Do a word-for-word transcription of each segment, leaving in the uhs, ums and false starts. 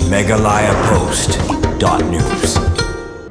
Meghalaya Post dot news.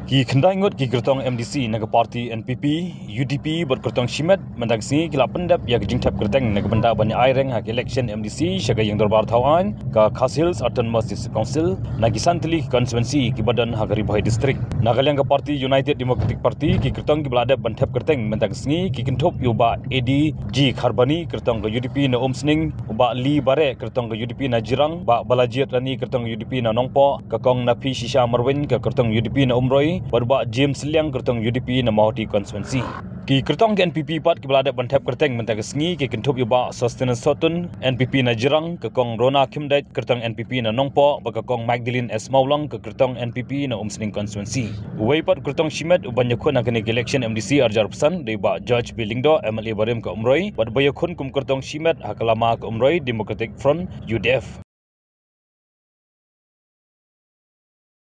Ki khyndai ngut ki kyrtong M D C na ka party N P P, U D P bad kyrtong Shimet mynta ka sngi ki la pyndep ïa ka jingthep kyrteng na ka bynta ban ïa ai reng ha ka election M D C sha ka ïing dorbar thaw aiñ ka Khasi Hills Autonomous District Council na ki san tylli ki constituency kiba don ha ka Ri Bhoi District. Na ka liang ka party United Democratic Party, ki kyrtong kiba la dep ban thep kyrteng mynta ka sngi ki kynthup ïa u Bah A D G Kharbani, kyrtong ka U D P na Umsning, u Bah Lee Bare, kyrtong ka U D P na Jirang, Bah Balajied Rani, kyrtong ka U D P na Nongpoh, ka Kong Naphi Shisha Marwein, ka kyrtong U D P na Umroi, bad u Bah James Liang, kyrtong U D P na Mawhati constituency. Ki kyrtong ka N P P pat kiba la dep ban thep kyrteng mynta ka sngi ki kynthup ïa u Bah Sosthenes Sohtun, N P P na Jirang, ka Kong Rona Khymdeit, kyrtong N P P na Nongpoh, bad ka Kong Magdalene S Mawlong, ka kyrtong N P P na Umsning constituency. Uwei pat u kyrtong Shimet uban ïakhun ha kane ka election M D C arhajar arphew san dei u Bah George B Lyngdoh, M L A barim ka Umroi, bad uba ïakhun kum kyrtong Shimet ha ka lama ka Umroi Democratic Front, U D F.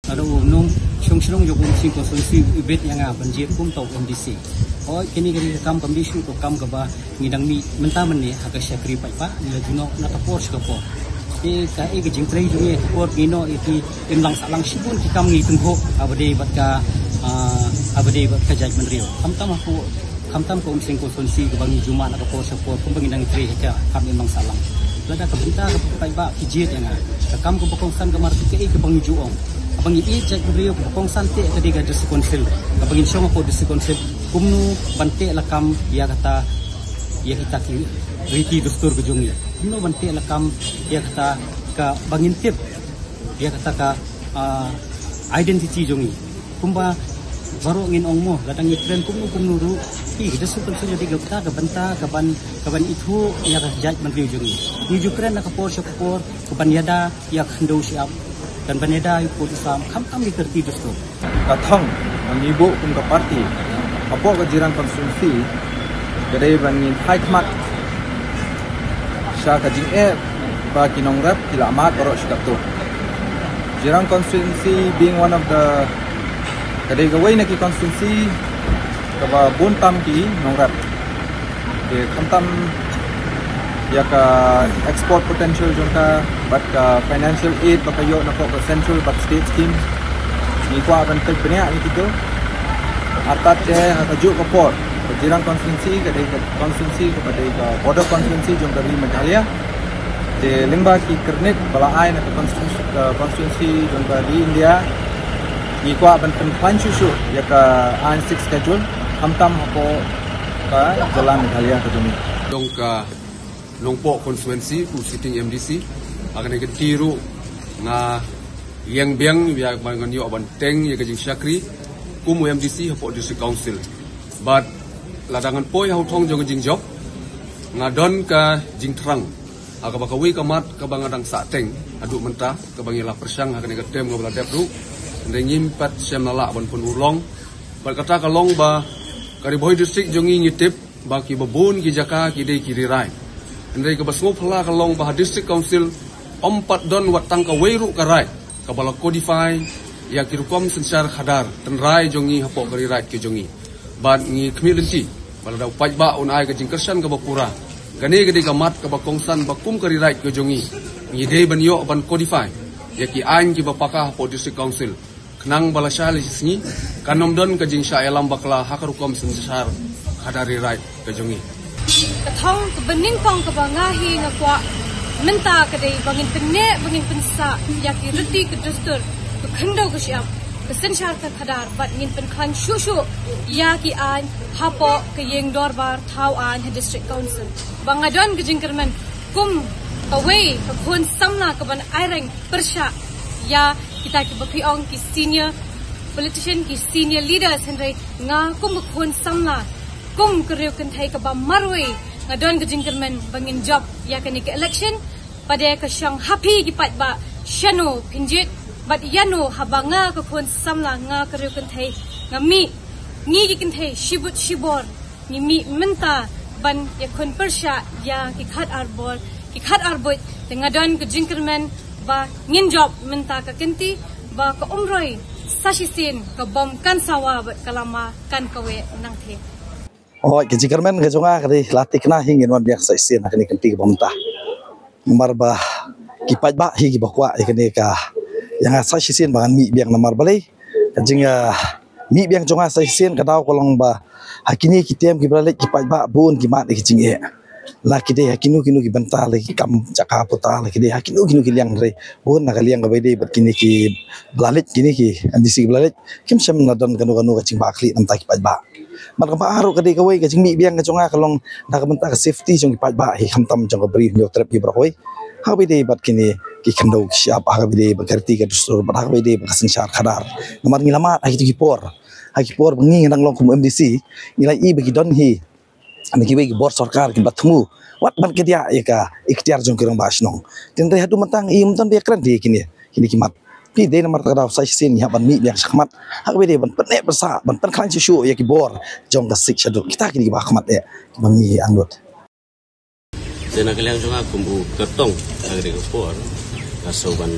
Ado u nong shong shnong jong u Umsning constituency u bit ïa nga ban jied kum u M D C. Hooid, kane ka dei ka kam kam dei shuh ka kam kaba ngi dang mih mynta mynne ha ka shakri paidbah, ngi la ju noh na ka por sha ka por. Te kaei ka jingtrei jong ngi ha ka por ngi noh ïa ki imlang sahlang shibun ki kam ngi tynjuh, haba dei bad ka, ah, haba dei bad ka jaitbynriew. Khamtam hapoh, khamtam ka Umsning constituency kaba ngi ju mad na ka por sha ka por kumba ngi dang trei ha ka kam imlang sahlang. Lada ka bynta ka paidbah ki jied ïa nga, ka kam kaba kongsan ka mar, kaei kaba ngi ju ong, kaba ngi ïeit jaitbynriew, kaba kongsan te ka dei ka District Council, kaba ngin shong hapoh District Council, kumno ban teh lakam ïa kata, ïa kita ki riti dustur ka jong ngi. Kumno ban teh lakam ïa kata kaba ngin tip ïa kata ka, ah, identity jong ngi. Kumba baroh ngin ong mo, lada ngi kren kumno kumno ruh, ki District Council ka dei kata ka bynta kaban, kaban ithuh ïa ka jaitbynriew jong ngi. Ngi ju kren na ka por sha ka por kaban ïada ïa ka khyndew shyiap, kaban ïada ïa u pud u sam, khamtam ïa ki riti dustur. Ka thong ba ngi buh kum ka party hapoh ka Jirang constituency ka dei ba ngin phai khmat sha ka jingeh ba ki nongrep ki la mad baroh shi katto. Jirang constituency being one of the, ka dei kawei na ki constituency kaba bun tam ki nongrep. Te khamtam ïa ka export potential jong ka bad ka financial aid ba ka ïoh napoh ka central bad state scheme. Ngi kwah ban peit bniah ïa kito. Artat te ha kajuh ka por ka Jirang constituency ka dei ka constituency kaba dei ka border constituency jong ka ri Meghalaya. Te lyngba ki kyrnik ba la ai na ka constituency, ka constituency jong ka ri India, ngi kwah ban pynkhlaiñ shuh shuh ïa ka aiñ Sixth Schedule, khamtam hapoh ka jylla Meghalaya ka jong ngi. Jong ka Nongpoh constituency, u sitting M D C, ha kane ka kynti ruh nga ïeng biang ïa ba ngan ïoh ban teng ïa ka jingshakri kum u M D C hapoh District Council. Bad lada ngan poi ha u thong jong ka jingjop, nga don ka jingthrang ha kaba kawei ka mat kaba nga dang sah teng haduh mynta, kaba ngi la pyrshang ha kane ka term kaba la dep ruh. Hynrei ngim pat shem la lah ban pynurlong. Bad kata ka long ba ka Ri Bhoi District jong ngi ngi tip ba kiba bun ki jaka ki dei ki ri raid. Hynrei kaba sngewphylla ka long ba ha District Council ym pat don wat tang kawei ruh ka raid kaba la codify ïa ki rukom synshar khadar tynrai jong ngi hapoh ka ri raid ka jong ngi. Bad ngi khmih lynti ba lada u paidbah un ai ka jingkyrshan kaba pura, kane ka dei ka mat kaba kongsan ba kum ka ri raid ka jong ngi, ngi dei ban ïoh ban codify ïa ki aiñ kiba paka hapoh District Council. Khnang ba lashai lashisngi kan ym don ka jingshah ïalam bakla ha ka rukom synshar khadar ri raid ka jong ngi. Ka thong kaba nyngkong kaba nga hi nga kwah mynta ka dei ba ngin pynneh, ba ngin pynsah ïa ki riti ka dustur, ka khyndew ka shyiap, ka synshar ka khadar, bad ngin pynkhlaiñ shuh shuh ïa ki aiñ hapoh ka ïing dorbar thaw aiñ ha District Council. Ba nga don ka jingkyrmen kum kawei ka khun samla kaban ai reng pyrshah ïa kita kiba phi ong ki senior politician, ki senior leaders, hynrei nga kum ka khun samla, kum ka riew kynthei kaba marwei, nga don ka jingkyrmen ba ngin jop ïa kane ka election. Pat de ka shong ha phi ki paidbah, shano phin jied bad ïano, haba nga ka khun samla, nga ka riew kynthei, nga mih, ngi ki kynthei shibun shibor ngi mih mynta ban ïakhun pyrshah ïa ki khat ar bor, ki khat ar buit. Te nga don ka jingkyrmen ba ngin jop mynta ka kynti, ba ka Umroi sa shisien ka bom kan sawa bad ka lama kan kaweh nangtei. Hooid, ka jingkyrmen ka jong nga ka dei la thikna hi ngin wan biang sa shisien ha kane ka kynti kaba mynta. Namar ba ki paidbah hi kiba kwah ïa kane ka Ïa nga sa shisien ba ngan mih biang namar balei ka jing, ah, mih biang jong nga sa shisien ka daw ka long ba ha kine ki term kiba la leit ki paidbah bun ki mad ïa ki jingeh. La ki dei ha kino kino ki bynta, la ki kam jaka puta, la ki dei ha kino kino ki liang, re bun na ka liang kaba ïadei bad kine kiba la leit, kine ki MDC kiba la leit kim shym la don kano kano ka jingbakla namar ki paidbah. Bad kaba ar ruh ka dei kawei ka jingmih biang ka jong nga ka long na ka bynta ka safety jong ki paidbah hi, khamtam jong ka Bri u Hynñiewtrep hi baroh kawei. Ha kaba ïadei bad kine ki khyndew ki shyiap, ha kaba ïadei bad ka riti ka dustur, bad ha kaba ïadei bad ka synshar khadar. Namar ngi la mad ha kito ki por, ha ki por ba ngi ngi dang long kum u MDC, ngi la ïohi ba ki don hi na kiwei ki bor sorkar kiba thmu wat ban kdiah ïa ka iktiar jong ki rangbah shnong. Te hynrei haduh mynta ngi ym don ba ïakren ïa kine, kine ki mat. Te dei namar kata ka daw sa shisien ngi hap ban mih biang shakhmat ha kaba ïadei ban pynneh pynsah, ban pynkhlaiñ shuh shuh ïa ki bor jong ka Sixth Schedule. Kita kine kiba ha khmat eh kiba ngi angnud. Te na ka liang jong nga kum u kyrtong ha kane ka por, nga sngew ban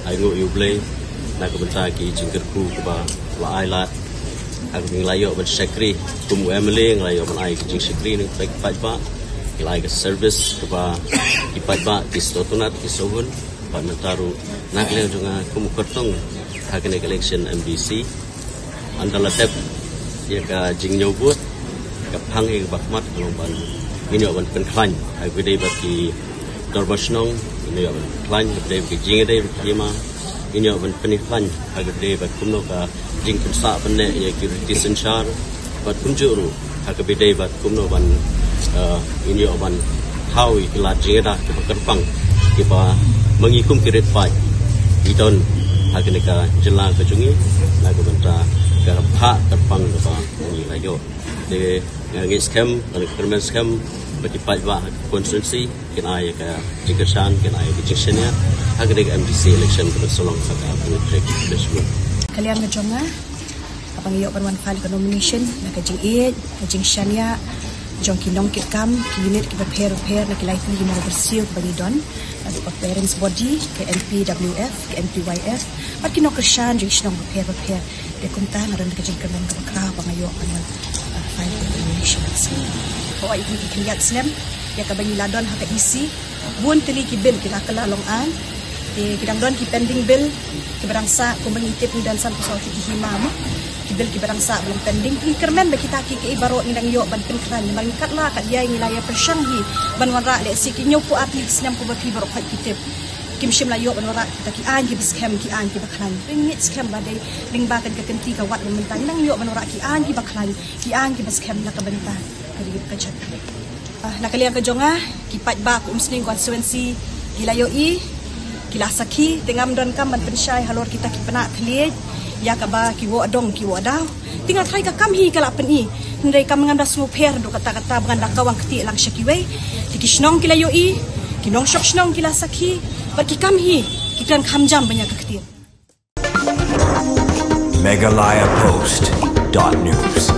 ainguh ïa U Blei na ka bynta ki jingkyrkhu kiba la ai lad. Ha kaba ngi la ïoh ban shakri kum u MLA, ngi la ïoh ban ai ki jingshakri na ki paidbah, ngi la ai ka service kaba ki paidbah ki sngewtynnat ki sngewhun. Bad mynta ruh na ka liang jong nga kum u kyrtong ha kane ka election MDC, ynda la dep ïa ka jingñiew vote, ka phang ïa kaba khmat ka long ban ngin ïoh ban pynkhlaiñ ha kaba ïadei bad ki dorbar shnong, ngin ïoh ban pynkhlaiñ ha kaba ïadei bad ki jingïadei bad ki hima, ngin ïoh ban pynkhlaiñ ha kaba ïadei bad kumno ka jingpynsah pynneh ïa ki riti synshar, bad kumjuh ruh ha kaba ïadei bad kumno ban, eh, ngin ïoh ban thaw ïa ki lad jingïada kiba kyrpang kiba ma ngi kum ki rit paid ngi don ha kane ka jylla ka jong ngi na ka bynta ka bhah kyrpang kaba ngi la ïoh. Te nga ngeit skhem, nga kyrmen skhem ba ki paidbah ha ka constituency kin ai ïa ka jingkyrshan, kin ai ïa ka jingshaniah ha kane ka MDC election kaba sah long ha ka pule trek. Ka liang ka jong nga, haba ngi ïoh ban wan file ka nomination, na ka jingïeit, ka jingshaniah jong ki nongkitkam, ki unit kiba pher bapher, na ki laiphew ki nongbyrsiew kiba ngi don, na ka parents body, ka NPWF, ka NPYF, bad ki nongkyrshan jong ki shnong bapher bapher. Te kumta nga don ka jingkyrmen kaba khraw ba nga ïoh ban wan, ah, file ka nomination. Hooid, ki khyndiat snem ïa kaba ngi la don ha ka EC, bun tylli ki bill ki la kylla long aiñ. Te ki dang don ki pending bill kiba dang sah, kumba ngi tip ngi don sanphew saw tylli ki hima mo. Ki bill kiba dang sah ba long pending. Ngi kyrmen ba kita kiei kiei baroh ngi dang ïoh ban pynkhlaiñ namar ngi katba katba ngi la ïa pyrshang hi ban wanrah, lehse ki hynñiewphew ar tylli ki snem kumba phi baroh khoit phi tip, kim shym la ïoh ban wanrah kita ki aiñ kiba skhem, ki aiñ kiba khlaiñ. Ngi ngeit skhem ba dei lyngba kane ka kynti ka wat ba mynta ngi dang ïoh ban wanrah ki aiñ kiba khlaiñ, ki aiñ kiba skhem na ka bynta ka ri ka jaid. Ah, na ka liang ka jong nga, ki paidbah ka Umsning constituency ki la ïohi, ki la sakhi, te ngam donkam ban pynshai halor kita ki pynah thylliej ïa kaba ki woh dong ki woh daw. Te nga tharai ka kam hi ka la pyni, hynrei kam ngam da sngewpher haduh katta katta ba ngan da kawang kti lang sha kiwei. Te ki shnong ki la ïohi, ki nongshong shnong ki la sakhi, bad ki kam hi ki kren kham jam ban ïa ka ktien. Meghalaya Post dot news.